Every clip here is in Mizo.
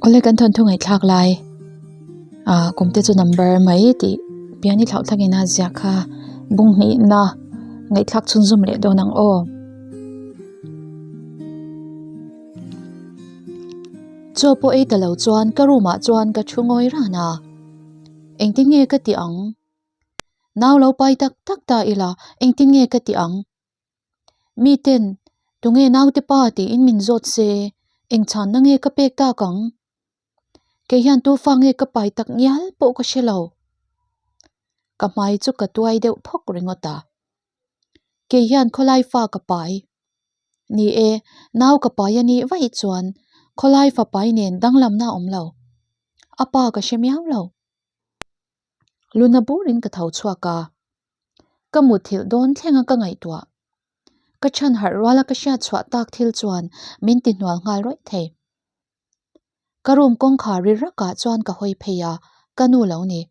Awle kan thawnthu ngaihthlak lai ah kum te chu number mai tih pian i thlauh thlangin a ziah kha bung hnihna ngaihthlak chhunzawm leh dawn ang aw. Chaw pawh ei ta lo chuan ka room ah chuan ka thu ngawi ran a, engtin nge ka tih ang? Nau lo pai tak tak ta ila engtin nge ka tih ang? Miten tunge naute pa tiin min zawt se eng chhanna nge ka pek tak ang? Kei hian tu fa nge ka pai tak ngial pawh ka hre lo. Ka hmai chu ka tuai deuh phawk ringawt a. Kei hian khawlai fa ka pai. Ni e, nau ka pai a nih vaih chuan khawlai fa pai nen danglamna a awm lo. A pa ka hre miau lo. Luna burin ka tho chhuak a. Ka mutthilh dawn thlenga ka ngaihtuah. Ka chhan harh ruala ka hriat chhuah tak thil chuan min ti hnual nghal rawih thei. Ka room kawngkhar ri rakah chuan ka hawi phei a, ka nu lo ni.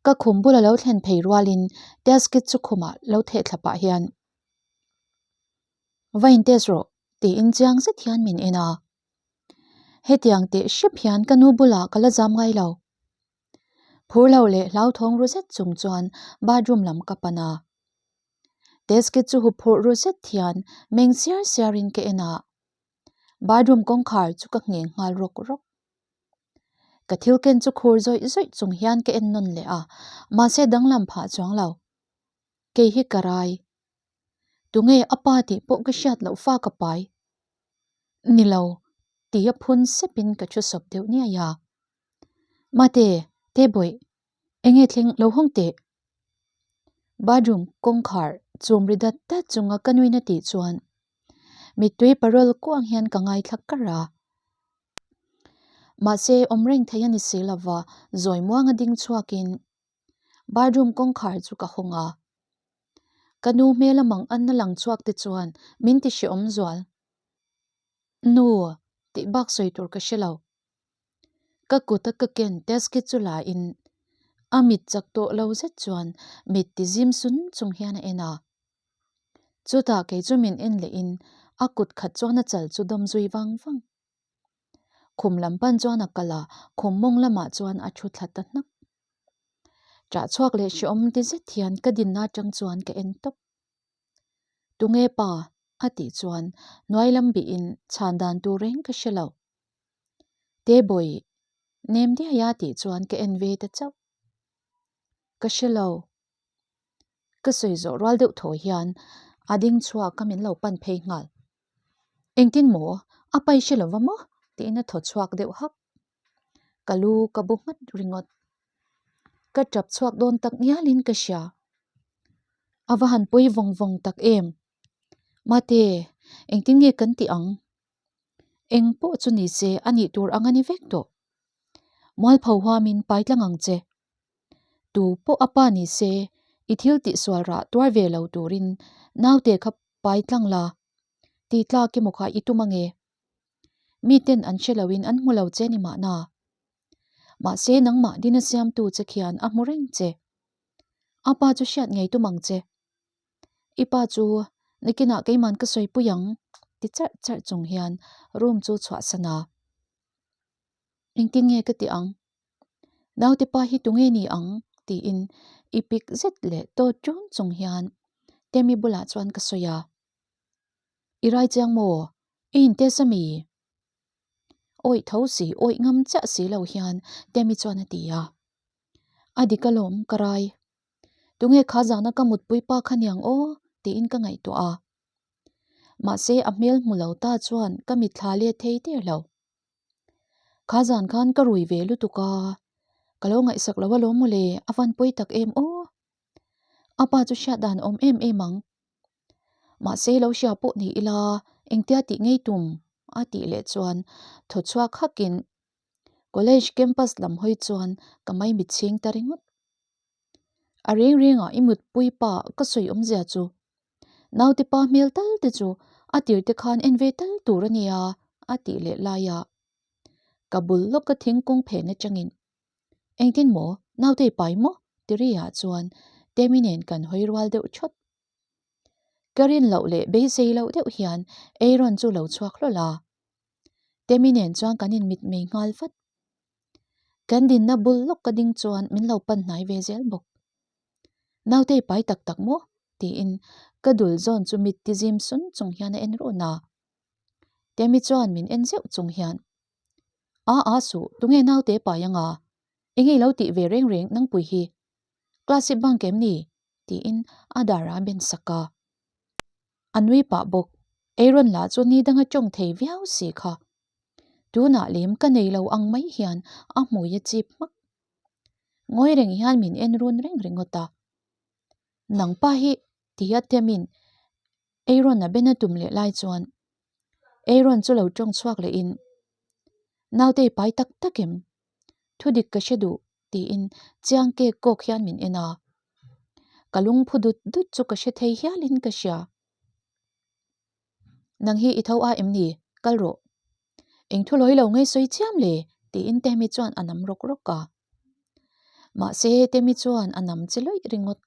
Ka khum bula lo thlen phei rualin test kit chu khumah lo theh thla pah hian Va in test rawh tiin chiang zet hian min en a. Hetiang teh hrep hian ka nu bulah ka la zam ngai lo. Phur lo leh hlauthawng ru zet chung chuan bathroom lam ka pan a. Test kit chu huphurh ru zet hian meng siar siar in ka en a. Bathroom kawngkhar chu ka ngheng nghal rawk rawk. Ka thil ken chu khur zawih zawih chung hian ka en nawn leh a, mahse danglam phah chuang lo. Kei hi ka rai. Tunge a pa tih pawh ka hriat loh fa ka pai. Ni lo, tia phun sepin ka thu sawp deuh niai a. Mate, Tebawih, enge thleng lo hawng teh? Bathroom kawngkhar chum ri dat dat chunga ka nuin a tih chuan mittui parol kuang hian ka ngaithla kar a. Mahse, awm reng thei a ni si lova, zawi muanga ding chhuakin bathroom kawngkhar chu ka hawng a. Ka nu hmel a mang anna lang chhuak te chuan min ti hrehawm zual. Nu, tih bak sawi tur ka hre lo. Ka kut a ka ken test kit chu la in a mit chak tawh lo zet chuan mit ti zim sun chung hian a en a. Chutah kei chu min en leh in a kut khat chuan a chal chu dawm zui vang vang. Khum lam pan chuan a kal a, khum mawng lamah chuan a thu thla ta hnak. Ṭah chhuak leh hrehawm ti zet hian ka dinna aṭang chuan ka en tawp. Tunge pa? a tih chuan hnuai lam bihin chhan dan tur reng ka hre lo. Tebawih, nem diai a tih chuan ka en ve ta chauh. Ka hre lo. Ka sawi zawh rual deuh thaw hian a ding chhuak a min lo pan phei nghal. Engtin maw? A pai hre lo va maw? tiin a thaw chhuak deuh hak. Ka lu ka bu nghat ringawt. Ka tap chhuak dawn tak ngialin ka hria. A va han pawi vawng vawng tak em? Mate, engtin nge kan tih ang? Eng pawh chu ni se a nih tur ang a ni vek tawh. Mualpho huamin pai tlang ang che. Tu pawh a pa ni se i thil tihsual rah tuar ve lo turin naute kha pai tlang la, ti tlak emaw kha i tum ange. Miten an hre loin an hmu lo che ni mahna. Mahse nangmah dina siamtu che khian a hmu reng che. A pa chu hriat ngei tum ang che. I pa chu nikinah keiman ka sawi pui ang ti charh charh chung hian room chu chhuahsan a. Engtin nge ka tih ang? Naute pa hi tunge ni ang? tiin i pik zet leh tawt ṭun chung hian Temi bulah chuan ka sawi a. I rai chiang maw? I intest ami? Awih tho si, awih ngam chiah si lo hian Temi chuan a ti a. A dik alawm ka rai. Tunge kha zana ka mutpui pa kha niang aw? tiin ka ngaihtuah a. Mahse a hmel hmu lo ta chuan ka mitthla let thei der lo. Kha zan khan ka rui ve lutuk a, ka lo ngaihsak lo alawm mawle, a van pawi tak em aw. A pa chu hriat dan awm em em ang. Mahse lo hria pawh ni ila engtia tih ngei tum a tih leh chuan thaw chhuak hakin college campus lam hawi chuan ka maimit chhing ta ringawt. A reng rengah i mutpui pa ka sawi awmzia chu naute pa hmel tal te chu a tir te khan en ve tal tur a nia a tih leh lai a. Ka bul lawka thingkung phen atangin Engtin maw naute i pai maw? ti ri ah chuan Temi nen kan hawi rual deuh thawt. Ka rin loh leh beisei loh deuh hian Aaron chu lo chhuak hlawl a. Temi nen chuan kan inmitmei nghal vat. Kan dinna bul lawk ka ding chuan min lo pan hnai ve zel bawk. Naute i pai tak tak maw? tiin ka dul zawn chu mit ti zim sun chung hian a en run a. Temi chuan min en zeuh chung hian, A a suh, tunge naute pai anga? Enge i lo tih ve reng reng nangpui hi? Class i bunk em ni? tiin a dar a ben sak a. A nui pah bawk, Aaron lah chu ni danga tawng thei viau si kha. Tunah lem ka nei lo ang mai hian a hmui a chip hmak. Ngawi reng hian min en run reng ringawt a. Nang pa hi tia temin Aaron a ben a tum leh lai chuan Aaron chu lo tawng chhuak lehin Nautei pai tak tak em? Thudik ka hre duh tiin chiang kek kawk hian min en a. Ka lungphu dut dut chu ka hre thei hialin ka hria. Nang hi i tho a em ni? Kal rawh. Eng thu lawi lo ngei sawi chiam le? tiin Temi chuan a nam rawk rawk a. Mahse Temi chuan a nam che lawih ringawt.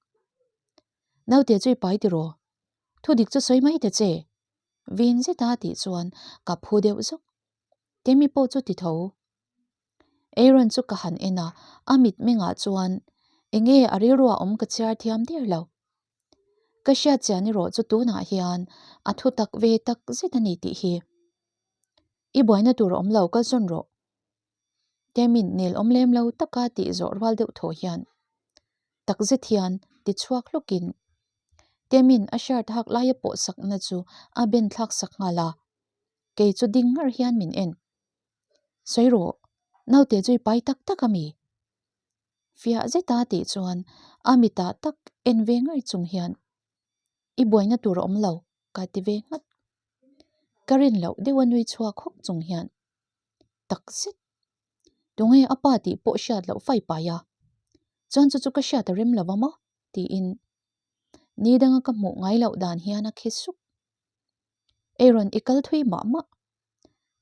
Naute chu i pai tiraw? Thu dik chu sawi mai ta che. Vin zeta tih chuan ka phu deuh zawk. Temi pawh chu ti tho. Aaron chu ka han en a, a mitmengah chuan enge a rilruah awm ka chhiar thiam der lo. Ka hriat chian erawh chu tunah hian a thu tak ve tak zet a ni tih hi. I buaina tur a awm lo kal sawn rawh. Temin nel awm lem lo taka tih zawh rual deuh thaw hian tak zet hian ti chhuak hlukin Temin a shirt hak laia pawh sakna chu a ben thlak sak nghal a, kei chu ding ngar hian min en. Sawi rawh, naute chu i pai tak tak a mi? Fiah zeta tih chuan a mitah tak en ve ngar chung hian i buaina tur a awm lo ka ti ve nghat. Ka rin loh deuh a nui chhuak hawk chung hian tak zet tunge a pa tih pawh hriat loh fai pai a, chuan chu chu ka hriat a rem lo va maw tiin ni danga ka hmuh ngai loh dan hian a khi suk. Aaron i kal thui mah mah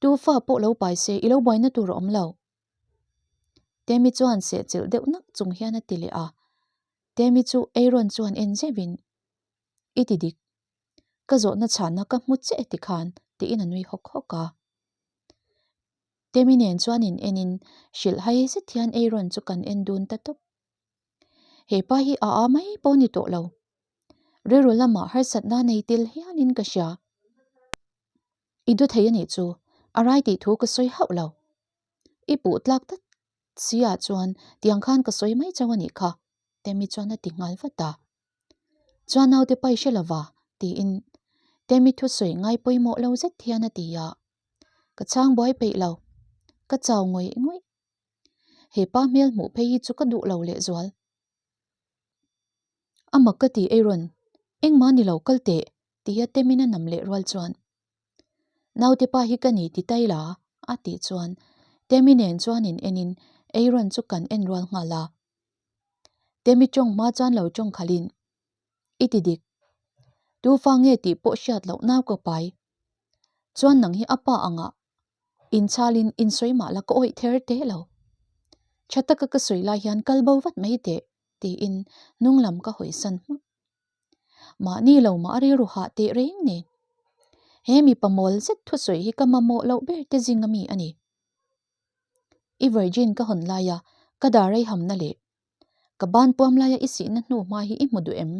Tu fa pawh lo pai se i lo buaina tur a awm lo. Temi chuan sehchilh deuh nak chung hian a ti leh a. Temi chu Aaron chuan en zeuhin, I ti dik. Ka zawhna chhanna ka hmu che ti khan tiin a nui hawk hawk a. Temi nen chuan in enin hrilh hai zet hian Aaron chu kan en dun ta tawp. He pa hi a a mai pawh ni tawh lo. Rilru lamah harsatna nei tel hialin ka hria. I du thei a nih chu, a rai tih thu ka sawi hauh lo. I puh tlak tlat si ah chuan tiang khan ka sawi mai chauh a nih kha, Temi chuan a ti nghal vat a. Chuan naute pai hre lova, tiin Temi thusawi ngai pawimawh lo zet hian a ti a. Ka chhang buai peih lo, ka chau ngawih ngawih. He pa hmel hmuh phei hi chu ka duh lo lehzual. A mak ka ti Aaron, engmah ni lo kal teh tia Temin a nam leh rual chuan Naute pa hi ka ni ti tai la a tih chuan Temi nen chuan in en in Aaron chu kan en rual nghal a. Temi tawng hma chuan lo tawng khalh in I ti dik. Tu fa nge tih pawh hriat loh nau ka pai. Chuan nang hi a pa angah Inchhalin insawi mah la ka awih ther teh lo. Tha taka ka sawi lai hian kal bo vat mai teh, tiin hnung lam ka hawi san hmak. Mahni lo mah a rilru hah teh reng nen. He mipa mawl zet thusawi hi ka mamawh loh ber te zing ami a ni. I virgin ka hawn laia ka dar ei hamna leh ka ban puam laia i sihna hnu hma hi i hmu duh em?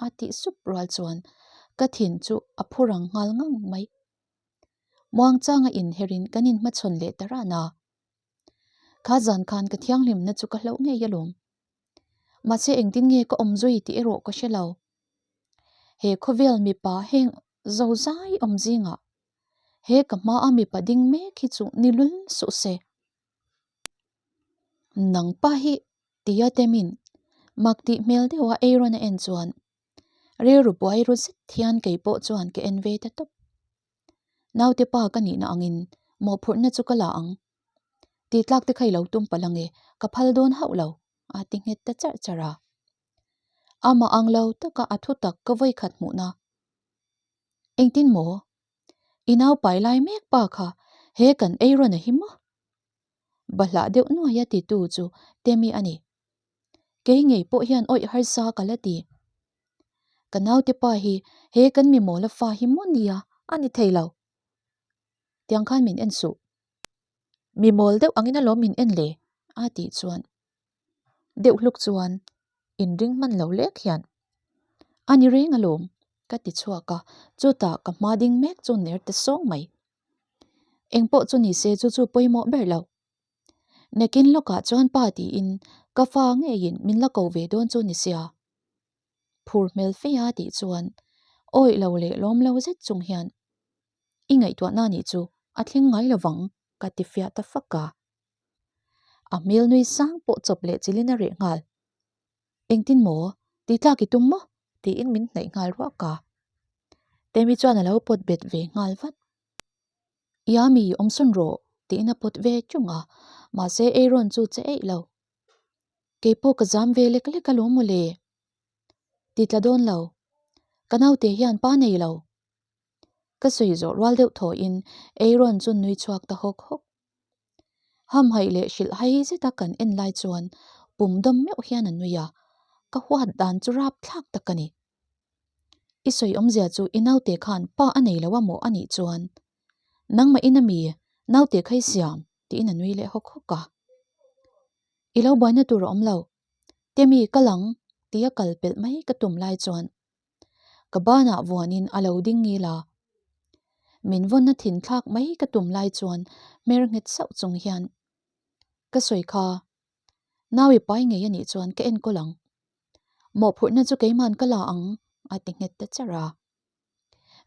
a tih sup rual chuan ka thin chu a phu rang nghal ngang mai. Muangchanga inherin kan inhmachhawn leh ta ran a. Kha zan khan ka thianghlimna chu ka hlauh ngei alawm. Mahse engtin nge ka awm zui tih erawh ka hre lo. He khawvel mipa heng zozai awm zingah he ka hmaa mipa ding mek hi chu ni lul suh se. Nang pa hi tia temin mak tih hmel deuha Aaron a en chuan Rilru buai ru zet hian kei pawh chuan ka en ve ta tawp. Naute pa ka nihna angin mawhphurhna chu ka la ang. Tih tlak te kha i lo tum palh ange, ka phal dawn hauh lo, a ti nghet ta charh charh a. Amah ang lo taka a thu tak ka vawi khat hmuhna. Engtin maw? I nau pai lai mek pa kha he kan ei rawn a hi maw? Bahlah deuh nuaia titu chu Temi a ni. Kei ngei pawh hian awih harsa ka la ti. Ka naute pa hi he kan mi mawla fa hi maw nia a ni thei lo. Tiang khan min en suh. Mi mawl deuh angin alawm min en le a tih chuan deuh hluk chuan inring hman lo lek hian a ni reng alawm ka ti chhuak a, chutah ka hma ding mek chu ner ta sawng mai. Engpawh chu ni se chu chu pawimawh ber lo. Nakin lawkah chuan pa tiin ka fa ngeiin min la ko ve dawn chu ni sia. Phur hmel fe a tih chuan awih lo leh lawm lo zet chung hian i ngaihtuahna nih chu a thleng ngai lo vang ka ti fiah ta fak a. A hmel nui sang pawh chawp leh chilin a reh nghal. Engtin maw? Ti tlak i tum maw? tiin min hnaih nghal ruak a. Temi chuan a lo pawt bet ve nghal vat. Yami, awmsawn rawh tiin a pawt ve tung a, mahse Aaron chu che eih lo. Kei pawh ka zam ve lek lek alawm mawle. Ti tla dawn lo. Ka naute hian pa nei lo. Ka sawi zawh rual deuh thawiin Aaron chu nui chhuak ta hawk hawk. Hamhaih leh hrilh hai zeta kan en lai chuan pum dawm meuh hian a nui a, ka huat dan chu rap thlak tak a ni. I sawi awmzia chu i naute khan pa a nei lo a maw a nih chuan nangmah in ami naute kha i siam tiin a nui leh hawk hawk a. I lo buaina tur a awm lo, Temi kal ang tia kal pelh mai ka tum lai chuan Ka banah vuanin a lo ding ngil a. Min vawnna thin thlak mai ka tum lai chuan hmer nghet sauh chung hian ka sawi kha, Nau i pai ngei a nih chuan ka enkawl ang. Mawhphurhna chu keiman ka la ang a ti nghet ta char a.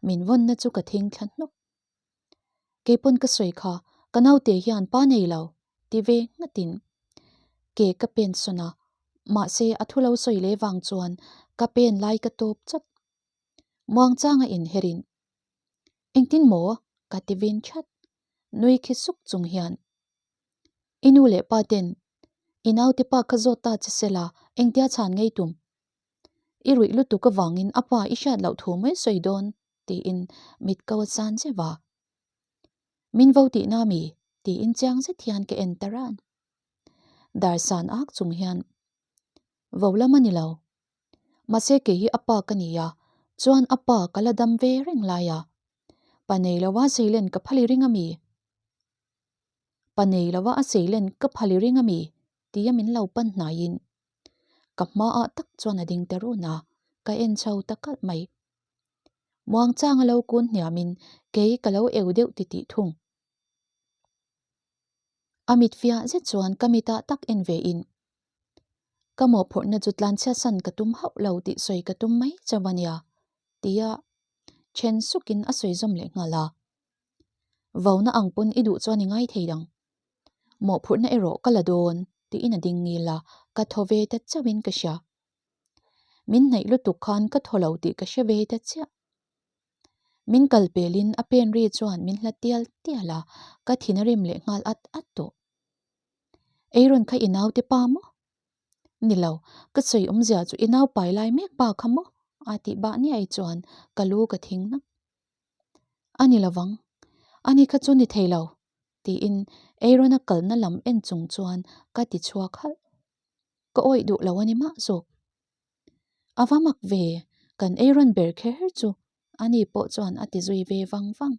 Min vawnna chu ka thing thla hnawk. Keipawn ka sawi kha, ka naute hian pa nei lo, ti ve nghatin ke ka pen sawn a, mahse a thu lo sawi leh vang chuan ka pen lai ka tawp chawt. Muangchanga inherin, Engtin maw? ka ti vin that, nui khi suk chung hian. I nu leh pa ten i naute pa kha zawt ta che sela engtia chhan ngei tum? I ruih lutuk avangin a pa i hriat loh thu mai sawi dawn tiin mit ko a san zeuh a. Min vo tihna mi? tiin chiang zet hian ka en ta ran. Dar san ak chung hian, Vo lam a ni lo. Mahse kei hi a pa ka ni a, chuan a pa ka la dam ve reng lai a. Pa nei lova seilen ka phali ring a mi? Pa nei lova a seilen ka phali ring a mi? tia min lo pan hnaiin ka hmaah tak chuan a ding ta run a, ka en chho ta kalh mai. Muangchang a lo kun hniamin kei ka lo eu deuh titih thung. A mit fiah zet chuan ka mitah tak en ve in ka mawhphurhna chu tlanchhiatsan ka tum hauh lo tih sawi ka tum mai chauh a nia tia then sukin a sawi zawm leh nghal a. Vauna ang pawn i duh chuan i ngai thei ang. Mawhphurhna erawh ka la dawn tiin a ding ngil a, ka thaw ve ta chauhin ka hria. Min hnaih lutuk khan ka thaw lo tih ka hre ve ta chiah. Min kal pelin a pen ri chuan min hla tial tial a, ka thin a rim leh nghal at at tawh. Ei rawn kha i naute pa maw? Ni lo, ka sawi awmzia chu i nau pai lai mek pa kha maw? a tih bah niai chuan ka lu ka thing nak. A ni lovang, ani kha chu ni thei lo, tiin Aaron-a kalna lam en chung chuan ka ti chhuak halh. Ka awih duh lo a ni mah zawk. A va mak ve, kan Aaron ber kher chu ani pawh chuan a ti zui ve vang vang.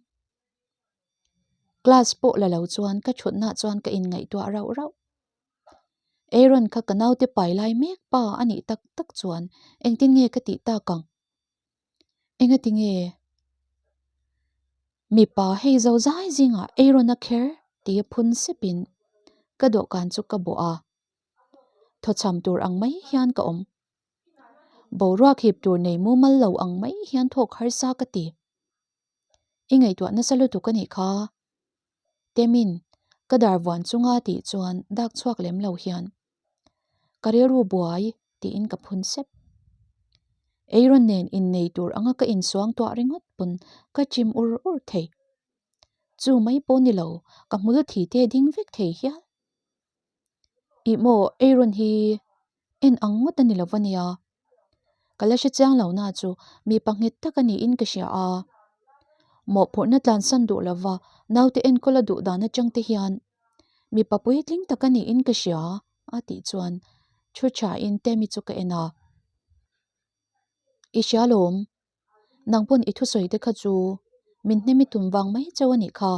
Class pawh la lo chuan ka thutna chuan ka inngaihtuah rauh rauh. Aaron kha ka naute pai lai mek pa a nih tak tak chuan engtin nge ka tih tak ang? Engati nge? Mipa hei zo zai zingah Aaron a kher tia phun sepin ka dawhkan chu ka bawh a. Thawchham tur ang mai hian ka awm. Boruak hip tur nei mumal lo ang mai hian thawk harsa ka ti. I ngaihtuah nasa lutuk a nih kha. Temin ka dar vuan chunga tih chuan dak chhuak lem lo hian ka rilru buai tiin ka phun sep. Aaron nen innei tur anga ka insuang tuah ringawt pawn ka chim ur ur thei. Chu mai pawh ni lo, ka hmul thi te ding vek thei hial. Ih maw Aaron hi en ang ngawt a ni lo va nia. Ka la hre chiang lo na chu mi panghet tak a niin ka hria a. Mawhphurhna tlansan duh lova naute enkawl a duh dan atang te hian mipa puitling tak a niin ka hria a tih chuan thu thain Temi chu ka en a. I hria lawm, nang pawn i thusawi te kha chu min hnemi tum vang mai chauh a nih kha.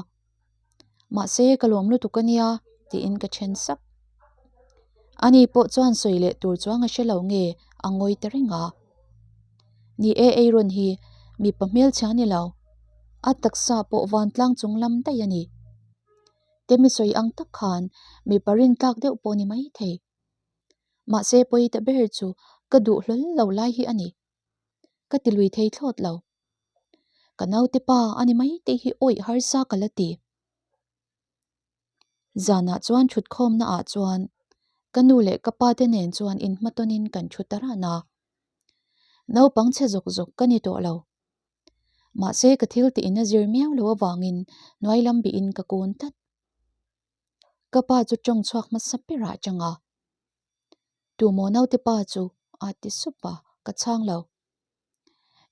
Mahse ka lawm lutuk a nia tiin ka then sak. Ani pawh chuan sawi leh tur chuang a hre lo nge a ngawi ta reng a. Ni e Aaron hi mipa hmelchhia ni lo, a taksa pawh vantlang chung lam daih a ni. Temi sawi ang tak khan mipa rintlak deuh pawh ni mai thei. Mahse pawi ta ber chu ka duh hlawl lo lai hi a ni. Ka ti lui thei thlawt lo. Ka naute pa a ni mai tih hi awih harsa ka la ti. Zanah chuan thutkhawmna ah chuan ka nu leh ka pa te nen chuan inhmatawnin kan thu ta ran a. Naupang chhe zawk zawk ka ni tawh lo. Mahse ka thil tih in a zir miau lo avangin hnuai lam bihin ka kun tlat. Ka pa chu tawng chhuak hmasa berah chang a. Tumaw naute pa chu a ti sup a, ka chhang lo.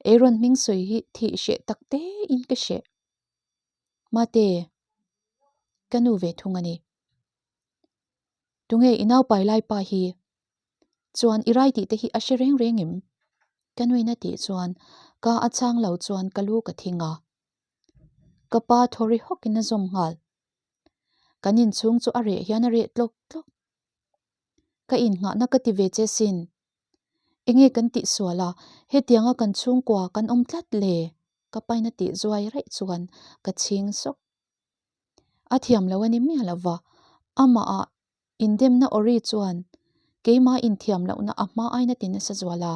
Aaron hming sawi hi thih hreh tak te in ka hreh. Mate, ka nu ve thung a ni. Tunge i naupai lai pa hi? Chuan i rai tih te hi a hre reng reng em? Ka nuin a tih chuan ka a chhang lo chuan ka lu ka thing a. Ka pa thaw ri hawk in a zawm nghal. Kan inchhung chu a reh hian a reh tlawk tlawk. Ka innghahna ka ti ve che sin. Enge kan tih sual a, hetianga kan chhungkua kan awm tlat le? Ka paina tih zuai raih chuan ka chhing sawk. A thiam lo a ni miah lo va, amah ah indemna aw ri chuan keimah inthiam lohna a hma aina ti nasa zual a.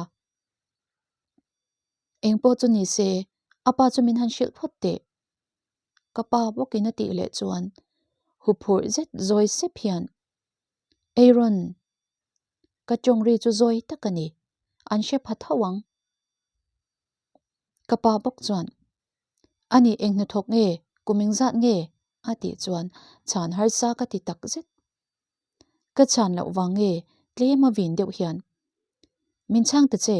Engpawh chu ni se, a pa chu min han hrilh phawt teh. Ka pa bawkin a tih leh chuan huphurh zet zawi sep hian, Aaron! Ka tawng ri chu zawi tak a ni, an hre pha tho ang. Ka pa bawk chuan, A nih eng hnathawk nge, kum engzat nge? a tih chuan chhan harsa ka ti tak zet. Ka chhan loh vang nge tlem a vin deuh hian, Min chhang ta che,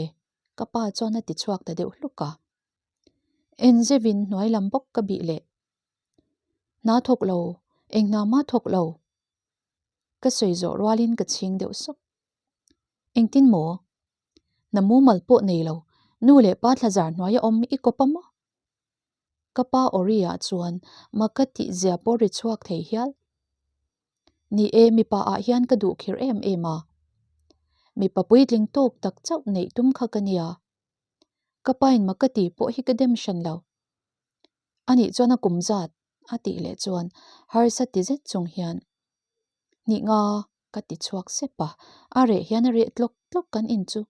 ka pa chuan a ti chhuak ta deuh hluk a. En zevin hnuai lam bawk ka bih leh. Hna thawk lo, eng hna mah thawk lo. Ka sawi zawh rualin ka chhing deuh sawk. Engtin maw? Hna mumal pawh nei lo, nu leh pa thlazar hnuaia awm i kawp a maw? Ka pa awri ah chuan maka tih zia pawh ri chhuak thei hial. Ni e, mipa ah hian ka duh khir em em a. Mipa puitling tawk tak chauh neih tum kha ka nia. Ka pain maka tih pawh hi ka dem hran lo. Anih chuan a kum zat a tih leh chuan harsa ti zet chung hian Hnih nga ka ti chhuak sep a, a reh hian a reh tlawk tlawk kan in chu.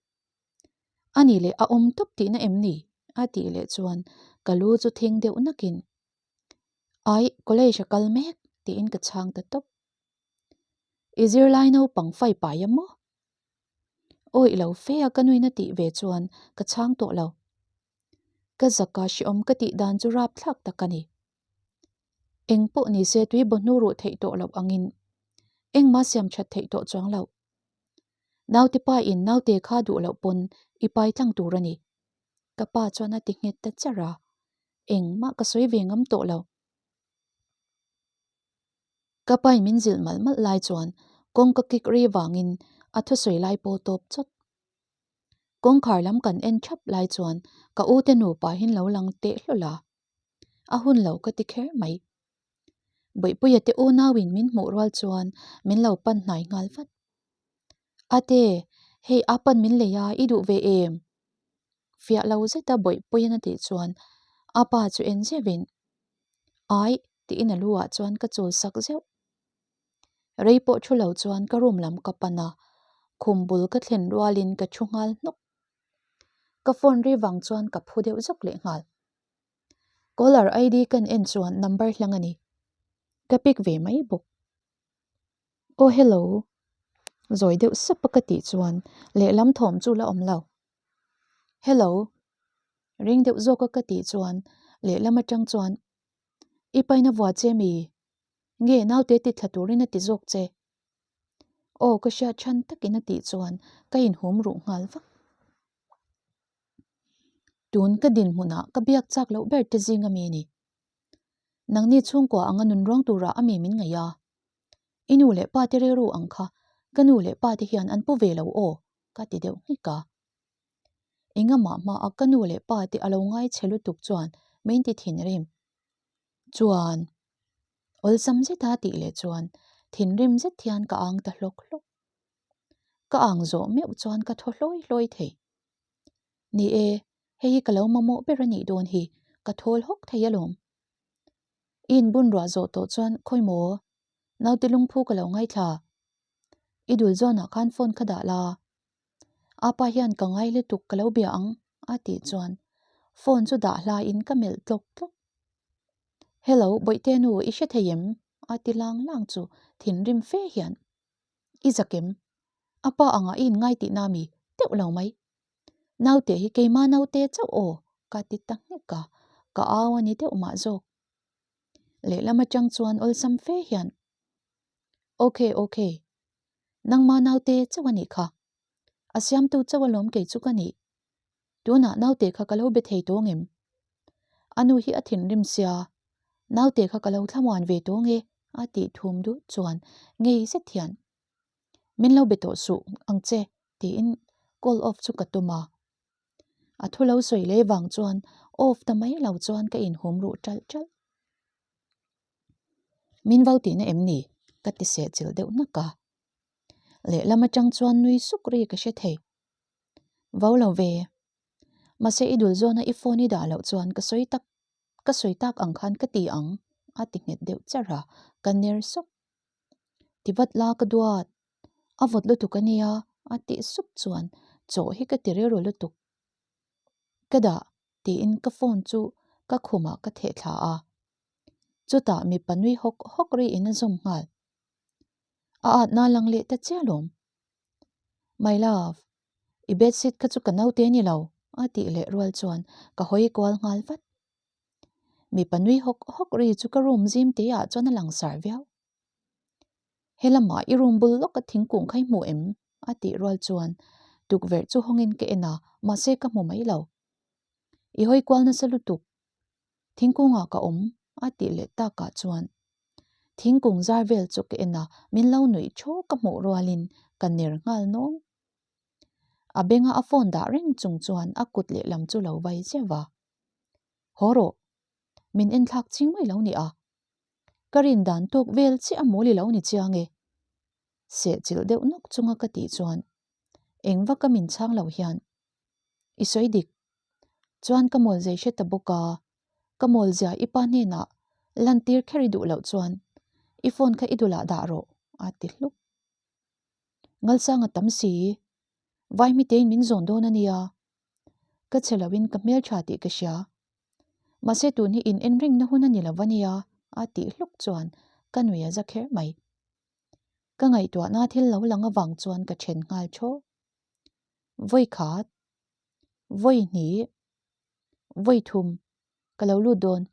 Anih leh a awm tawp tihna em ni? a tih leh chuan ka lu chu thing deuh nakin Aih, college a kal mek tiin ka chhang ta tawp. I zirlai naupang fai pai a maw? Awih lo fe a ka nuin a tih ve chuan ka chhang tawh lo. Ka zaka hreawm ka tih dan chu rapthlak tak a ni. Eng pawh ni se tui baw hnu ruh theih tawh loh angin engmah siam that theih tawh chuang loh. Naute pa in naute kha duh loh pawn i pai tlang tur a ni. Ka pa chuan a ti nghet ta char a, engmah ka sawi ve ngam tawh lo. Ka pain min zilh malh malh lai chuan kawngka kik ri vangin a thusawi lai pawh tawp chawt. Kawngkhar lam kan en thap lai chuan ka u te nupa hin lo lang teh hlawl a, a hun lo ka ti kher mai. Bawihpuia te unauin min hmuh rual chuan min lo pan hnai nghal vat. Ate, hei a pan min lei a, i duh ve em? Fiah lo zeta Bawihpuiin a tih chuan a pa chu en zeuhin, Aih, tiin a lu ah chuan ka chul sak zeuh. Rei pawh thu lo chuan ka room lam ka pan a, khum bul ka thlen rualin ka thu nghal hnawk. Ka phone ri vang chuan ka phu deuh zawk leh nghal. Caller ID kan en chuan number hlang a ni. Ka pick ve mai bawk. Aw hello. Zawi deuh sap a ka tih chuan lehlam thawm chu la awm lo. Hello. Ring deuh zawk a ka tih chuan lehlam atang chuan I paina vua che mi? Nge naute ti thla turin a ti zawk che? Aw ka hriat chhan takin a tih chuan ka inhum ruh nghal vak. Tun ka dinhmunah ka biak chak loh ber te zing ami a ni. Nangni chhungkua anga nun ruang turah ami min ngaih a. I nu leh pa te rilru ang kha ka nu leh pa te hian an pu ve lo aw ka ti deuh nghek a. Engamah hmaa ka nu leh pa te a lo ngai chhe lutuk chuan min ti thinrim. Chuan. Awlsam zeta tih leh chuan thinrim zet hian ka ang ta hlawk hlawk. Ka ang zawh meuh chuan ka thaw hlawi hlawi thei. Ni e, hei hi ka lo mamawh ber a nih dawn hi, ka thawl hawk thei alawm. I inbun ruah zawh tawh chuan khawi maw? Naute lungphu ka lo ngaithla. I dul zawnah khan phone kha dah la. Apa hian ka ngai lutuk ka lo bia ang a tih chuan phone chu dah hlaiin ka melh tlawk tlawk. Hello Bawihte nu i hre thei em? a ti lang lang chu thinrim fe hian i zak em? Apa angah i inngai tihna mi deuh lo mai. Naute hi keima naute chauh aw ka ti ta nghek a, ka au a ni deuh mah zawk. Lehlam atang chuan awlsam fe hian Ok ok Nangma naute chauh a nih kha. A siamtu chauh alawm kei chu ka nih. Tunah naute kha ka lo be thei tawng em? A nu hi a thinrim sia, naute kha ka lo thlamuan ve tawng e a tih thum dut chuan ngei zet hian min lo be tawh suh ang che tiin call off chu ka tum a. A thu lo sawi leh vang chuan off ta mai lo chuan ka inhum ruh ṭalh ṭalh. Min vo tihna em ni? Ka ti seh chilh deuh nak a. Lehlam atang chuan nui suk ri ka hre thei. Vo lo ve. Mahse i dul zawna i phone i dah loh chuan ka sawi tak ka sawi tak ang khan ka ti ang a ti nghet deuh charh a, ka ner sawk. Ti vat la ka duat. A vawt lutuk a nia a tih sup chuan chaw hi ka ti rilru lutuk. Ka dah tiin ka phone chu ka khumah ka theh thla a. Chutah mipa nui hawk hawk ri in a zawm nghal. A atna lang leh ta chiah lawm. My love, i bedsheet kha chu ka naute ni lo a tih leh rual chuan ka hawi kual nghal vat. Mipa nui hawk hawk ri chu ka room zim te ah chuan a langsar viau. He lamah i room bul lawka thingkung kha i hmu em? a tih rual chuan tukverh chu hawngin ka en a, mahse ka hmu mai lo. I hawi kual nasa lutuk. Thingkungah ka awm a tih leh takah chuan thingkung zar vel chu ka en a, min lo nuih thaw ka hmuh rualin ka ner nghal nawng. A benga a phone dah reng chung chuan a kut lehlam chu lo vai zeuh a. Haw rawh, min enthlak ching mai lo ni a. Ka rin dan tawk vel chiah a mawl i lo ni chiang e. Sehchilh deuh nawk chunga ka tih chuan eng vaka min chhang lo hian i sawi dik. Chuan ka mawl zei hre ta bawk a, ka mawl zia i pa hnenah lantir kher i duh loh chuan i phone kha i dulah dah rawh a ti hluk. Ngalsang a tam si, Vaihmitein min zawn dawn a nia. Ka che loin ka hmeltha tih ka hria. Mahse tun hi in en rengna hun a ni lo va nia a tih hluk chuan ka nui a za kher mai. Ka ngaihtuahna thil lo lang avang chuan ka then nghal thaw. Vawi khat, vawi hnih, vawi thum ka lo lut dawn.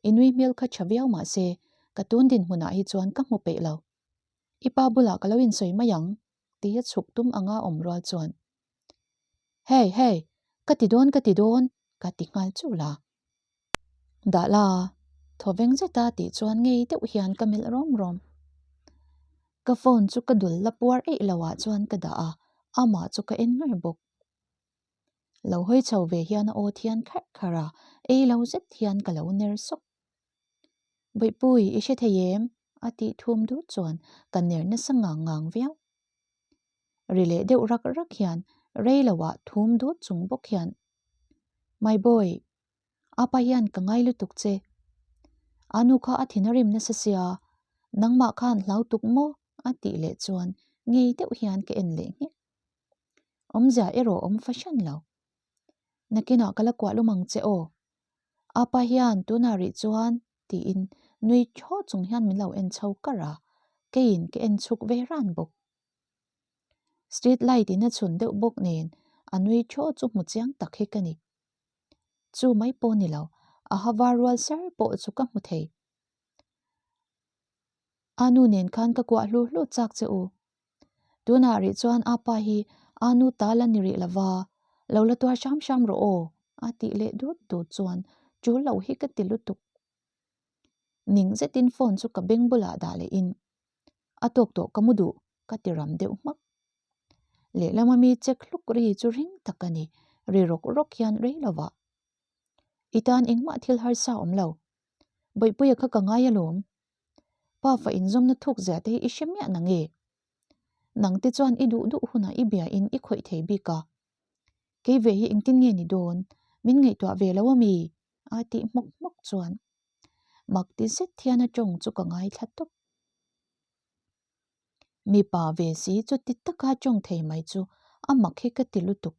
I nui hmel kha tha viau mahse ka tun dinhmunah hi chuan ka hmu peih lo. I pa bulah ka lo insawi mai ang tia chhuk tum anga awm rual chuan Hey, hey, ka ti dawn, ka ti dawn, ka ti nghal chul a. Dah la, thawveng zeta tih chuan ngei deuh hian ka melh rawm rawm. Ka phone chu ka dul la puar eih lo ah chuan ka dah a, amah chu ka en ngar bawk. Lo hawi chho ve hian a aw thian kharh kharh a, ei lo zet hian ka lo ner sawk. Bawihpui, i hre thei em? a tih thum dut chuan ka ner nasa ngang ngang viau. Ri leh deuh rak rak hian rei lo ah thum dut chung bawk hian My boy, apa hian ka ngai lutuk che. A nu kha a thin a rim nasa sia, nangmah khan hlau tuk maw? a tih leh chuan ngei deuh hian ka en leh nghek. Awmzia erawh awm fahran lo. Nakinah ka la kuah lum ang che aw. Apa hian tunah rih chuan tiin nui thaw chung hian min lo en chho kar a, keiin ka en chhuk ve ran bawk. Street light in a chhun deuh bawk nen a nui thaw chu hmu chiang tak hi ka ni. Chu mai pawh ni lo, a ha var rual sar pawh chu ka hmu thei. A nu nen khan ka kuah hlu hlu chak che u. Tunah rih chuan a pa hi a nu ta la ni rih lova, lo la tuar hram hram rawh aw, a tih leh dut dut chuan tul lo hi ka ti lutuk. Ning zetin phone chu ka beng bulah dah lehin a tawk tawh ka mu duh ka ti ram deuh hmak. Lehlam ami check hluk ri chu ring tak a ni, ri rawk rawk hian rei lovah. I tan engmah thil harsa awm lo. Bawihpuia kha ka ngai alawm. Pafa inzawmna thuk zia te hi i hre miah na nge? Nang te chuan i duh duh hunah i bia in i khawih thei bik a. Kei ve hi engtin nge ni dawn? Min ngaihtuah ve lo ami? A tih hmawk hmawk chuan mak ti zet hian a tawng chu ka ngaithla tawp. Mipa ve si chu ti taka tawng thei mai chu a mak hi ka ti lutuk.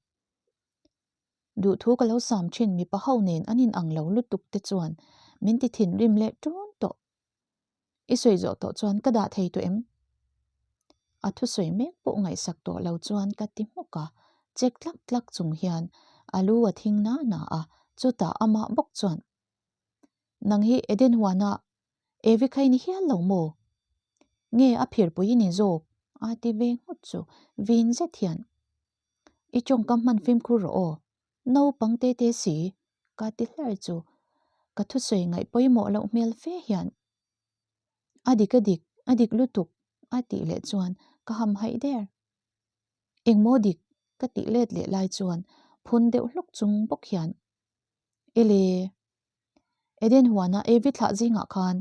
Duhthu ka lo sam thin mipa ho nen an in ang lo lutuk te chuan min ti thinrim leh tun tawh. I sawi zawh tawh chuan ka dah thei tawh em? A thusawi mek pawh ngaihsak tawh lo chuan ka ti hmawk a, chek tlak tlak chung hian a lu a thing na na a, chutah amah bawk chuan, Nang hi Eden huana Evi kha i ni hial lo maw? Nge a phirpui i ni zawk? a ti ve nghut chu vin zet hian, I tawngkam hman fimkhur rawh aw, naupang te te si, ka ti hlar chu ka thusawi ngaih pawimawh loh hmel fe hian a dik a dik, a dik lutuk a tih leh chuan ka hamhaih der. Engmaw dik ka tih let leh lai chuan phun deuh hluk chung bawk hian Ele, Eden huana Evi thlah zingah khan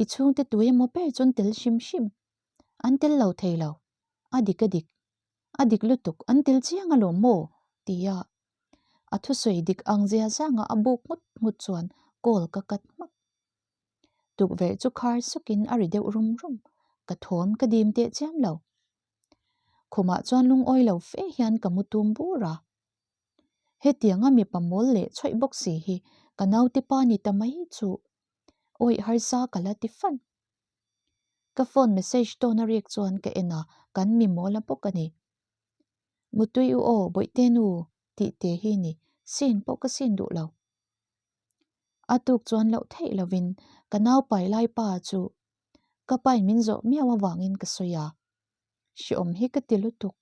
i chhungte tu emaw ber chuan tel hrim hrim an tel lo thei lo, a dik a dik, A dik lutuk, an tel chiang alawm maw? tia a thusawi dik ang zia zanga a buk nghut nghut chuan call ka cut hmak. Tukverh chu khar sukin a ri deuh rum rum, ka thawm ka dim teh chiam lo. Khumah chuan lungawi lo fe hian ka mu tum bur a. Hetianga mipa mawl leh chhawih bawk si hi ka naute pa ni ta mai chu awih harsa ka la ti fan. Ka phone message tawn a rik chuan ka en a, kan mi mawl a bawk a ni. Mutui u aw, bawihte nu tih te hi ni, sin pawh ka sin duh lo. A tuk chuan loh theih lovin ka nau pai lai pa chu ka pain min zawh miau avangin ka sawi a, hreawm hi ka ti lutuk.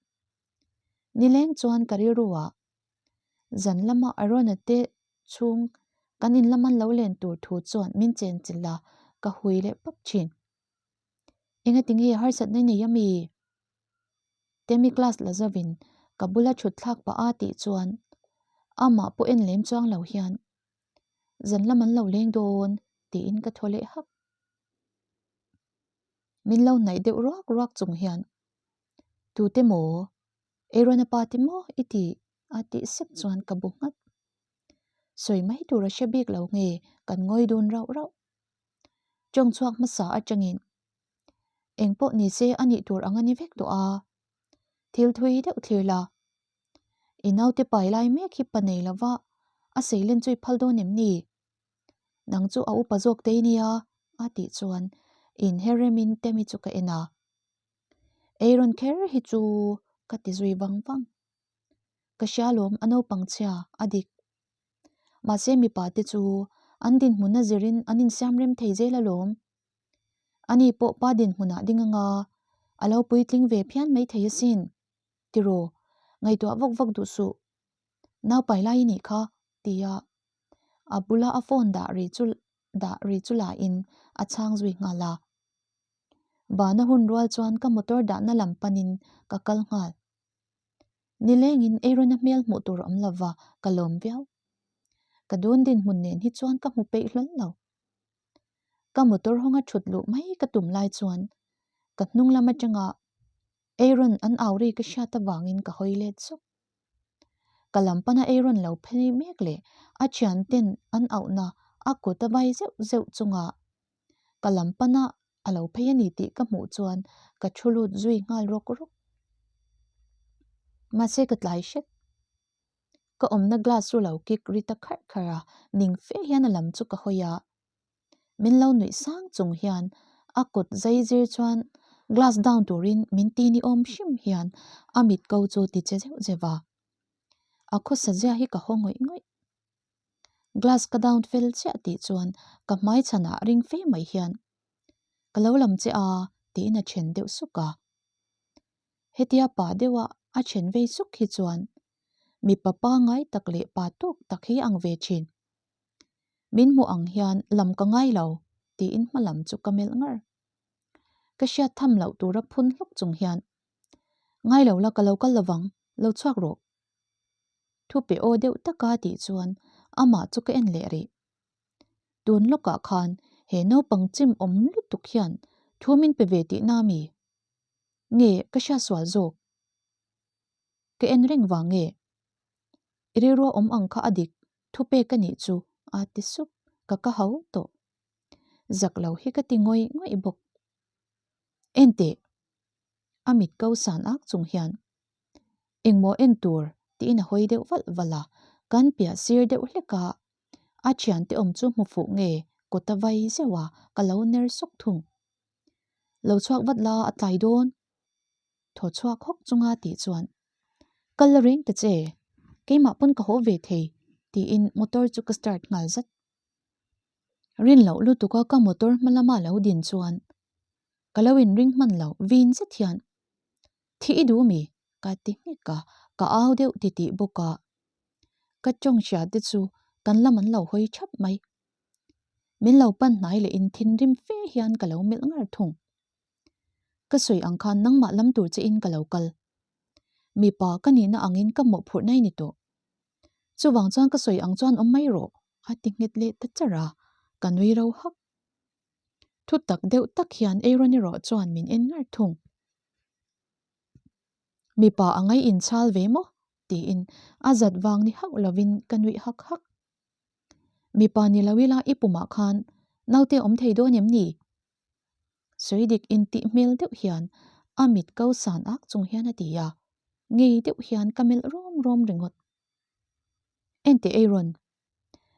Nileng chuan ka rilru ah zan lama Arona te chhung kan in lama lo len tur thu chuan min chen chilh a, ka hui leh pap thin. Engati nge harsatna nei ami? Temi class la zovin ka bula thut thlak pah a tih chuan amah pawh en lem chuang lo hian zan lam an lo leng dawn tiin ka thaw leh hak. Min lo hnaih deuh ruak ruak chung hian tute maw? Aaron-a pa ti maw i tih? a tih sep chuan ka bu nghat. Sawi mai tur a hre bik lo nge kan ngawi dun rauh rauh. Tawng chhuak hmasa atangin eng pawh ni se a nih tur ang a ni vek tawh a, thil thui deuh thlir la. I naute pai lai mek hi pa nei lova a seilen chu i phal dawn em ni? Nang chu a upa zawk te i nia a tih chuan inher remin Temi chu ka en a. Eiron kher hi chu ka ti zui vang vang. Ka hria lawm a naupang chhia a dik. Mahse mipa te chu an dinhmun a zirin an insiam rem thei zel alawm. Ani pawh pa dinhmunah ding anga a lo puitling ve phian mai thei asin. Tiraw, ngaihtuah vak vak duh suh. Naupai lai i nih kha tia a bula a phone dah ri chu dah ri chu lahin a chhang zui nghal a. Bana hun rual chuan ka motor dahna lam panin ka kal nghal. Nilengin Aaron-a hmel hmuh tur a awm lova, ka lawm viau. Ka dun dinhmun nen hi chuan ka hmu peih hlawl lo. Ka motor hawnga thut luh mai ka tum lai chuan ka hnung lam atanga Aaron an au ri ka hriat avangin ka hawi let zuk. Ka lam pana Aaron lo phei mek leh a thian ten an auhna a kut a vai zeuh zeuh chunga ka lam pana a lo phei a ni tih ka hmuh chuan ka thu lut zui nghal rawk rawk. Mahse ka tlai hret. Ka awmna glass chu lo kik ri ta kharh kharh a, ning fe hian a lam chu ka hawi a. Min lo nuih sang chung hian a kut zai zir chuan glass down turin min ti ni awm hrim hian a mit ko chu ti che zeuh zeuh a. A khawsa zia hi ka haw ngawih ngawih. Glass ka down fel chiah tih chuan ka hmai chhanah ring fe mai hian ka lo lam che a tiin a then deuh suk a. Hetia pa deuha a then vei suk hi chuan mipa pangngai tak leh pa tawk tak hi ang ve thin. Min hmuh ang hian lam ka ngai lo tiin hma lam chu ka melh ngar. Ka hriat tham loh tura phun hluk chung hian ngai lo la ka lo kal lovang, lo chhuak rawh. Thu pe aw deuh taka tih chuan amah chu ka en leh rih. Tun lawkah khan he naupang chim awm lutuk hian Thu min pe ve tihna mi? Nge ka hria sual zawk? Ka en reng vang nge? I rilrua awm ang kha a dik, thu pek ka nih chu a ti sup, ka ka hau tawh. Zak lo hi ka ti ngawih ngawih bawk. Enteh! A mit ko san ak chung hian engmaw en tur tiin a hawi deuh valh valh a, kan piah sir deuh hlek a, a thiante awm chu hmu fuh nge kawt a vai zeuh a, ka lo ner sawk thung. Lo chhuak vat la a tlai dawn. Thaw chhuak hawk chunga tih chuan Kal la reng ta che, keimah pawn ka haw ve thei tiin motor chu ka start nghal zat. Rin loh lutuka ka motor hma lama lo din chuan ka lo inring hman lo vin zet hian Thi i duh mi? ka ti nghek a, ka au deuh titih bawk a. Ka tawng hria te chu kan lam an lo hawi thap mai. Min lo pan hnai leh in thinrim fe hian ka lo melh ngar thung. Ka sawi ang khan nangmah lam tur che in ka lo kal. Mipa ka nihna angin ka mawhphurh nai ni tawh. Chuvang chuan ka sawi ang chuan awm mai rawh, a ti nghet leh ta char a, ka nui ro hak. Thu tak deuh tak hian Aaron erawh chuan min en ngar thung. Mipa a ngai inchhal ve maw? tiin a zat vang ni hauh lovin ka nuih hak hak. Mipa ni lo ila i pumah khan naute awm thei dawn em ni? Sawi dik intih hmel deuh hian a mit ko san ak chung hian a ti a, ngei deuh hian ka melh rawm rawm ringawt. Enteh Aaron,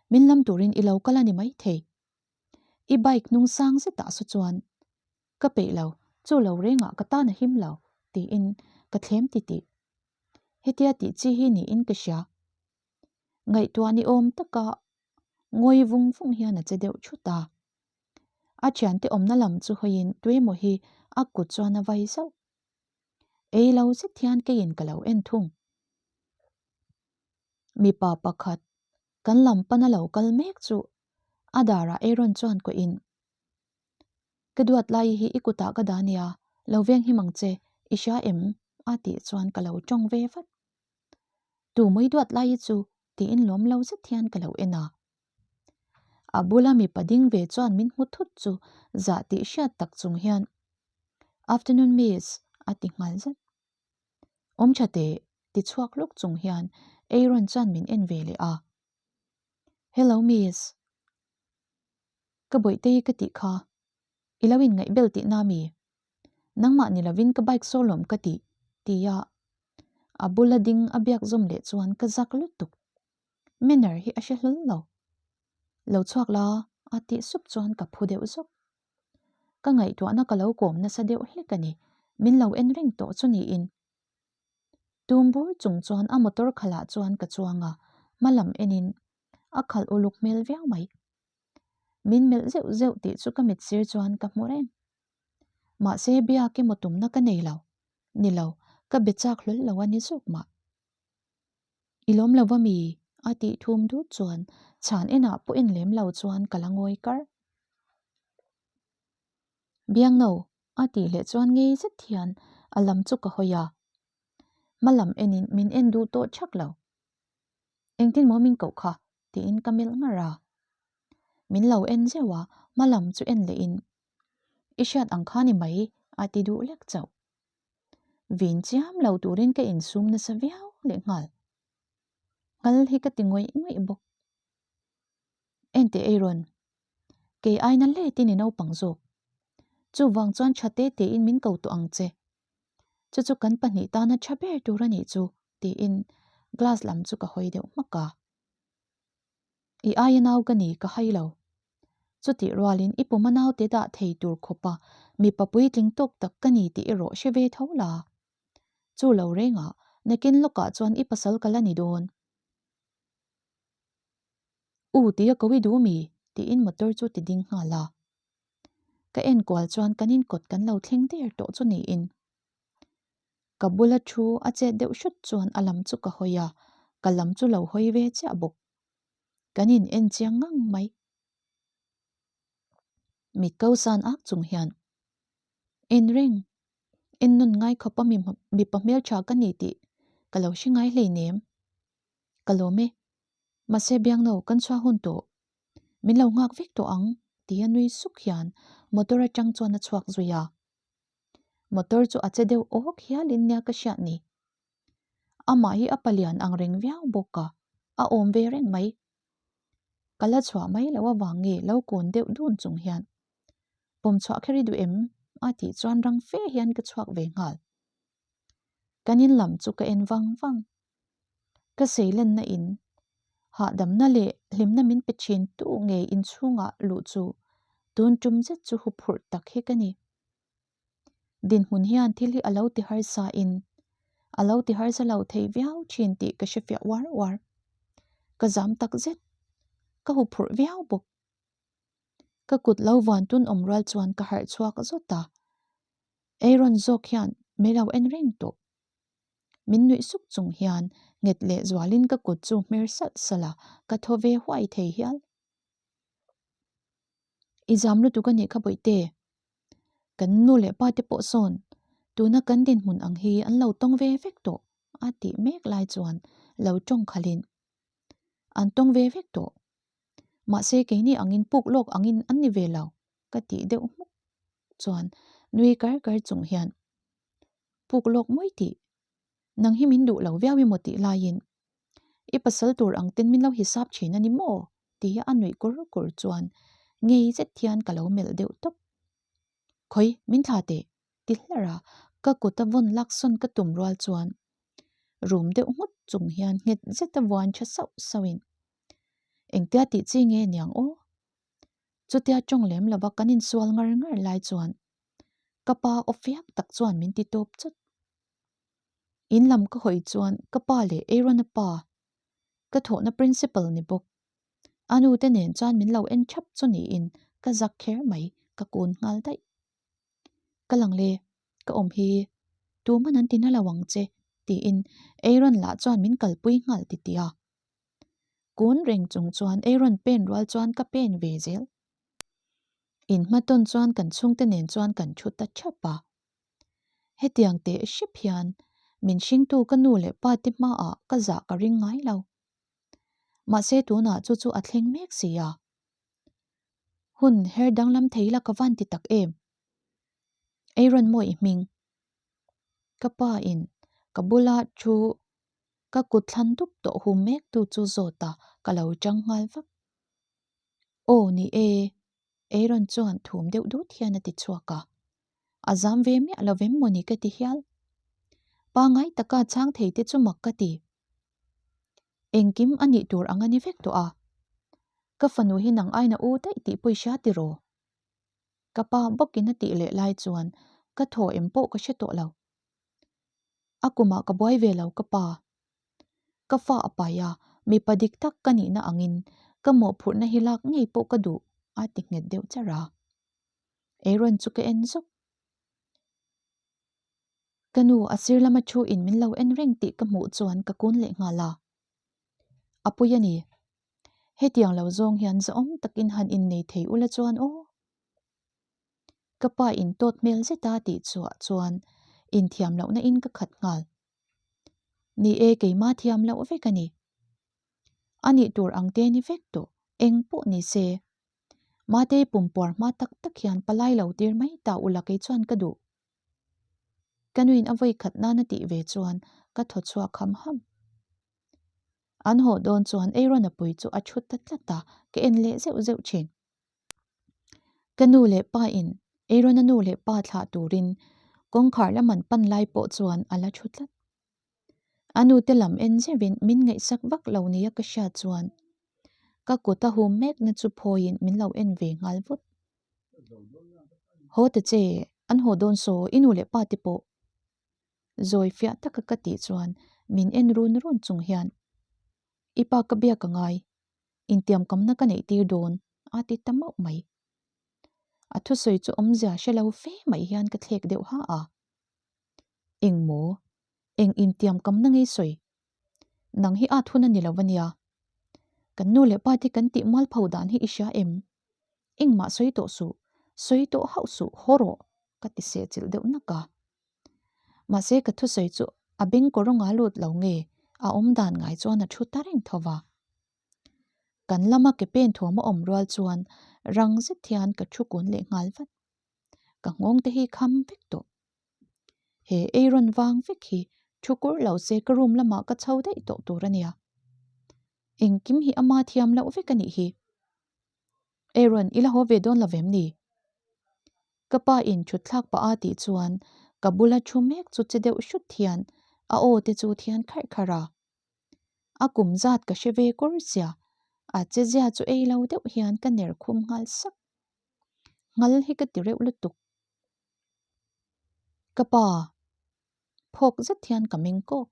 min lam turin i lo kal a ni maithei. I bike hnung sang zetah saw chuan ka peih lo, chu lo rengah ka tan a him lo tiin ka thlem titih. Hetia tih chi hi niin ka hria. Ngaihtuah ni awm taka ngawi vung vung hian a che deuh thut a. A thiante awmna lam chu hawiin tuemaw hi a kut chuan a vai zauh. Ei lo zet hian keiin ka lo en thung. Mipa pakhat kan lam pana lo kal mek chu a darah Aaron chuan kuahin, Ka duat lai hi i kutah ka dah nia, lo veng him ang che, i hria em? a tih chuan ka lo tawng ve vat. Tu mawi duat lai hi chu tiin lawm lo zet hian ka lo en a. A bula mipa ding ve chuan min hmu thut chu zah tih hriat tak chung hian Afternoon miss a ti nghal zet. Awm tha teh ti chhuak lawk chung hian Aaron chuan min en ve leh a. Hello miss. Ka bawihte hi ka tih kha. I lo inngaih bel tihna mi? Nangmah ni lovin ka bike saw lawm ka tih, tia a bula ding a biak zawm leh chuan ka zak lutuk. Manner hi a hre hlawl lo. Lo chhuak la, a tih sup chuan ka phu deuh zawk. Ka ngaihtuahna ka lo kawm nasa deuh hlek a ni, min lo en reng tawh chu niin. Tum bur chung chuan a motor khalah chuan ka chuang a, hma lam enin a khalh uluk hmel viau mai. Min melh zeuh zeuh tih chu ka mit sir chuan ka hmu reng. Mahse biak emaw tumna ka nei lo. Ni lo, ka be chak hlawl lo a ni zawk mah. I lawm lo va mi? a tih thum dut chuan chhan enah pawh en lem lo chuan ka la ngawi kar. Biangno, a tih leh chuan ngei zet hian a lam chu ka hawi a. Hma lam enin min en duh tawh thak lo. Engtin maw min koh kha? tiin ka melh ngar a. Min lo en zeuh a, hma lam chu en lehin, I hriat ang kha ni mai, a ti duh lek chauh. Vin chiam lo turin ka insum nasa viau leh nghal. Nghal hi ka ti ngawih ngawih bawk. Enteh Aaron, kei aina letin i naupang zawk. Chuvang chuan tha te tein min ko tawh ang che. Chu chu kan pahnih tana tha ber tur a nih chu, tiin glass lam chu ka hawi deuh hmak a. I aia nau ka ni ka hai lo. Chutih rualin i puma naute dah thei tur khawpa mipa puitling tawk tak ka ni tih erawh hre ve tho la. Chu lo rengah nakin lawkah chuan i pasal ka la ni dawn. U tia ko i duh mi? tiin motor chu ti ding nghal a. Ka enkual chuan kan inkawt kan lo thleng der tawh chu niin. Ka bula thu a chet deuh hrut chuan a lam chu ka hawi a, ka lam chu lo hawi ve chiah bawk. Kan in en chiang ngang mai. Mit ko san ak chung hian en reng, en nawn ngai khawpa mipa hmeltha ka ni tih ka lo hre ngai hleinem. Ka lawm e. Mahse Biangno kan chhuah hun tawh. Min lo nghak vek tawh ang. Tia nui suk hian motor atang chuan a chhuak zui a. Motor chu a che deuh awk hialin nia ka hriat ni. Amah hi a palian ang reng viau bawk a, a awm ve reng mai. Ka la chhuah mai loh avang nge lo kun deuh dun chung hian pawm chhuah kher i duh em? a tih chuan rang fe hian ka chhuak ve nghal. Kan in lam chu ka en vang vang. Ka seilenna in hahdamna leh hlimna min pe thin tu nge inchhungah luh chu tun tum zet chu huphurh tak hi ka ni. Dinhmun hian thil hi a lo ti harsa in a lo ti harsa lo thei viau thin tih ka hre fiah uar uar. Ka zam tak zet. Ka huphurh viau bawk. Ka kut lo vuan tun awm rual chuan ka harh chhuak zawt a. Aaron zawk hian min lo en reng tawh. Min nuih suk chung hian nghet leh zualin ka kut chu hmer salh salh a, ka thaw ve huai thei hial. I zam lutuk a nih kha Bawihte. Kan nu leh pa te pawh sawn tuna kan dinhmun ang hi an lo tawng ve vek tawh a tih mek lai chuan lo tawng khalhin an tawng ve vek tawh. Mahse keini angin puk lawk angin an ni ve lo ka tih deuh hmuk chuan nui kar kar chung hian puk lawk mawi tih nang hi min duh lo viau emaw tih laiin i pasal tur ang ten min lo hisap thin a ni maw? tia a nuih kur kur chuan ngei zet hian ka lo melh deuh tawp. Khawi min thla teh ti hlar a ka kut a vawn laksawn ka tum rual chuan rum deuh nghut chung hian nghet zet a vuan tha sauh sauh in engtia tih chi nge niang aw? Chutia tawng lem lova kan insual ngar ngar lai chuan ka pa aw fiak tak chuan min ti tawp chawt. In lam ka hawi chuan ka pa leh Aaron-a pa ka thawhna principal ni bawk. A nu te nen chuan min lo en thap chu niin ka zak kher mai ka kun nghal daih. Ka lang le, ka awm hi tuman an ti na lo ang che tiin Aaron lah chuan min kalpui nghal ti ti a. Kun reng chung chuan Aaron pen rual chuan ka pen ve zel. In hmatawn chuan kan chhungte nen chuan kan thu ta thap a. Hetiang teh hrep hian min hringtu ka nu leh pa te hmaah ka zah ka ring ngai lo. Mahse tunah chu chu a thleng mek si a. Hun her danglam thei la ka van ti tak em? Aaron maw i hming? Ka pa in ka bula thu ka kut thlan dup tawh hum mek tu chu zawt a ka lo chang nghal vak. Aw ni e, Aaron chuan thum deuh dut hian a ti chhuak a. A zam ve miah lo vem mawni ka ti hial. Pangai taka chhang thei te chu mak ka ti. Engkim a nih tur ang a ni vek tawh a. Ka fanu hi nang aina u daih tih pawh i hria tiraw? Ka pa bawkin a tih leh lai chuan ka thaw em pawh ka hre tawh lo. A kumah ka buai ve lo ka pa. Ka fa a pai a, mipa dik tak ka nihna angin ka mawhphurhna hi lak ngei pawh ka duh a ti nghet deuh char a. Aaron chu ka en zuk. Ka nu a sir lama thu in min lo en reng tih ka hmuh chuan ka kun leh nghal a. A pui a ni. Hetiang lo zawng hian zahawm takin han innei thei ula chuan aw. Ka pa in tawt hmel zeta tih chhuah chuan inthiam lohna in ka khat nghal. Ni e keimah thiam loh vek a ni. A nih tur ang te ni vek tawh eng pawh ni se. Matei pumpuar hma tak tak hian palai lo tir mai ta ula kei chuan ka duh. Ka nuin a vawi khat nan a tih ve chuan ka thaw chhuak ham ham. An haw dawn chuan Aaron-a pui chu a thu ta tlat a, ka en leh zeuh zeuh thin. Ka nu leh pa in Aaron-a nu leh pa thlah turin kawngkhar lam an pan lai pawh chuan a la thu tlat. A nu te lam en zeuhin min ngaihsak vak lo nia ka hriat chuan ka kut a hum mekna chu phawiin min lo en ve nghal vut. Haw ta che, an haw dawn saw i nu leh pa te pawh. Zawi fiah taka ka tih chuan min en run run chung hian i pa ka biak a ngai, intiamkamna ka neih tir dawn a ti ta mauh mai. A thusawi chu awmzia hre lo fe mai hian ka thlek deuh ha a. Eng maw? Eng intiamkamna ngei sawi? Nang hi at hun a ni lo a nia. Kan nu leh pa te kan tih mualpho dan hi i hria em? Engmah sawi tawh suh, sawi tawh hauh suh, haw rawh ka ti seh chilh deuh nak a. Mahse ka thusawi chu a beng kawrawnga lut lo nge a awm dan ngai chuan a thu ta reng tho va. Kan lama ke pen thuam a awm rual chuan rang zet hian ka thu kun leh nghal vat. Ka nghawng te hi kham vek tawh. He ei rawn vang vek hi thu kur lo se ka room lamah ka chho daih tawh tur a nia. Engkim hi ama thiam loh vek a nih hi. Aaron, i la haw ve dawn lo vem ni? Ka pa in thut thlak pah a tih chuan ka bula thu mek chu che deuh hrut hian a aw te chu thian kharh kharh a. A kum zat ka hre ve kur sia, a che zia chu ei lo deuh hian ka ner khum nghal sak. Nghal hi ka ti reuh lutuk. Ka pa, phawk zet hian ka meng kawk.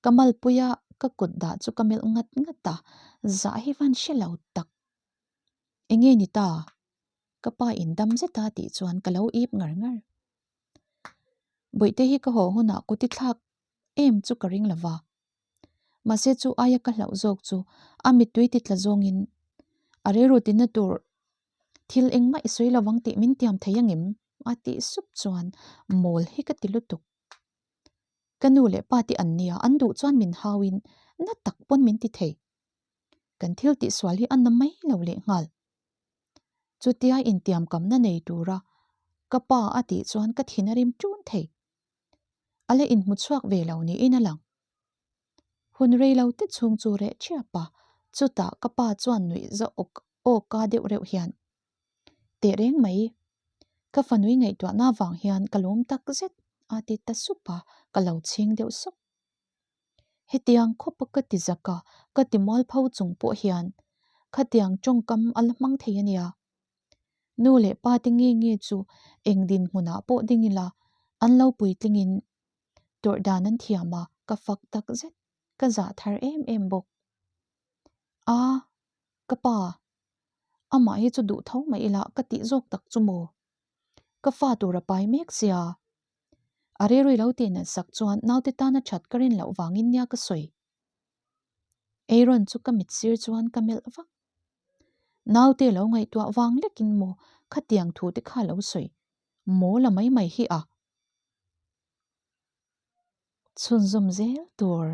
Ka malpuia ka kut dah chu ka melh ngat ngat a, zah hi van hre lo tak. Enge ni ta? Ka pa in dam zet a tih chuan ka lo ip ngar ngar. Bawihte hi ka haw hunah kut i thlak em chu ka ring lova. Mahse chu aia ka hlauh zawk chu a mittui ti tla zawngin a rilru tina tur thil engmah i sawi lovang tih min tiam thei angem? a tih sup chuan mawl hi ka ti lutuk. Ka nu leh pa te an nia, an duh chuan min hauin na tak pawn min ti thei. Kan thil tihsual hi a na mai lo leh nghal. Chutia intiamkamna nei tura ka pa a tih chuan ka thin a rim ṭun thei. A la inhmu chhuak ve lo niin a lang. Hun rei lo te chhung chu reh ṭhiap a, chutah ka pa chuan nuih za awk awka deuh reuh hian, Teh reng mai, ka fanui ngaihtuahna vang hian ka lawm tak zet a ti ta sup a, ka lo chhing deuh sawk. Hetiang khawpa ka ti zak a, ka ti mualpho chung pawh hian khatiang tawngkam a la hmang thei a nia. Nu leh pa te nge nge chu eng dinhmunah pawh ding ila an lo puitlingin tawrh dan an thiam a, ka fak tak zet, ka zah thar em em bawk. A, ka pa, amah hi chu duh tho mai ila ka tih zawk tak chu maw? Ka fa tur a pai mek sia. A rilru lo tih nat sak chuan naute tana that ka rin loh vangin nia ka sawi. Aaron chu ka mit sir chuan ka melh vak. Naute lo ngaihtuah vang lekin maw khatiang thu te kha lo sawi maw la mai mai hi a. Chhunzawm zel tur.